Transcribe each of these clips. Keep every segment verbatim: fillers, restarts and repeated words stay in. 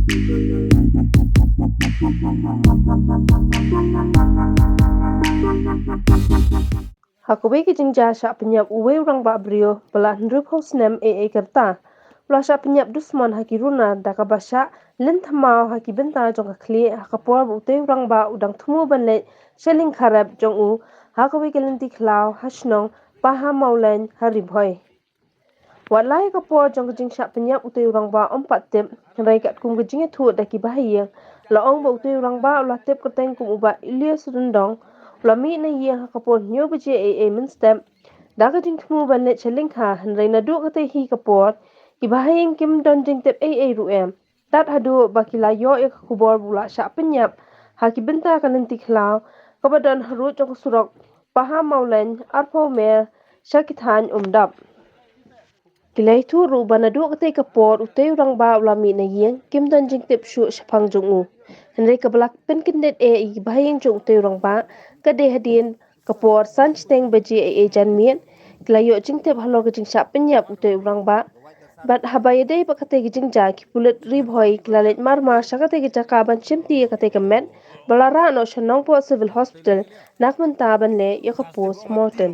Ha kawei ka jingjia shah pynïap uwei u rangbah briew ba la hynriewphew snem ei ei ka rta, u la shah pynïap dusmon ha ki runar da kaba shah lynthmaw ha ki bynta jong ka khlieh ha ka por ba utei u rangbah u dang thmu ban leit sha lyngkha rep jong u ha kawei ka lynti khlaw ha shnong Pahamawlein ha Ri Bhoi. Wat la ïa ka por jong ka jingshah pynïap utei u rangbah ym pat tip, hynrei katkum ka jingïathuh da ki bahaïing, la ong ba utei u rangbah u la tip kyrteng kum u Bah Elias Ryndong, u la mih na ïing ha ka por hynñiew baje ei ei mynstep da ka jingthmu ban leit sha lyngkha, hynrei naduh katei hi ka por ki bahaïing kim don jingtip ei ei ruh em. Tat haduh ba ki la ïoh ïa ka khubor ba u la shah pynïap ha ki bynta ka lynti khlaw kaba don harud jong ka surok Pahamawlein arphew mer sha ki thaiñ Umdap. Ki la ïathuh ruh ba naduh katei ka por utei u rangbah u la mih na ïing, kim don jingtip shuh shaphang jong u. Hynrei kaba la pynkyndit eh ïa ki bahaïing jong utei u rangbah ka dei hadien ka por san shiteng baje ei ei janmiet, ki la ïoh jingtip halor ka jingshah pynïap utei u rangbah. Bad haba ïadei bad katei ka jingjia, ki pulit Ri Bhoi ki la leit marmar sha katei ka jaka ban shimti ïa katei ka met, ba la rah noh sha Nongpoh Civil Hospital na ka bynta ban leh ïa ka post mortem.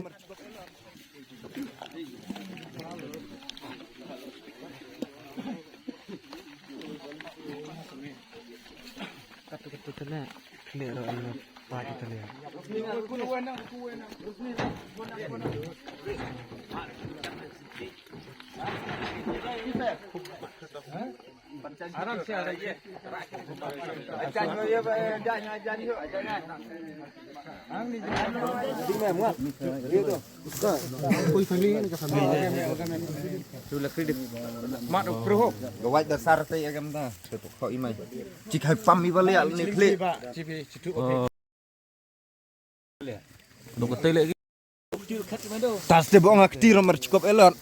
Mat u pro. Ga wait da sar te agam da. Te to kho i mai. Chik hai pam i ba le al ni khle. Dok te le. Tas te bong ak tiro mar chikop elot.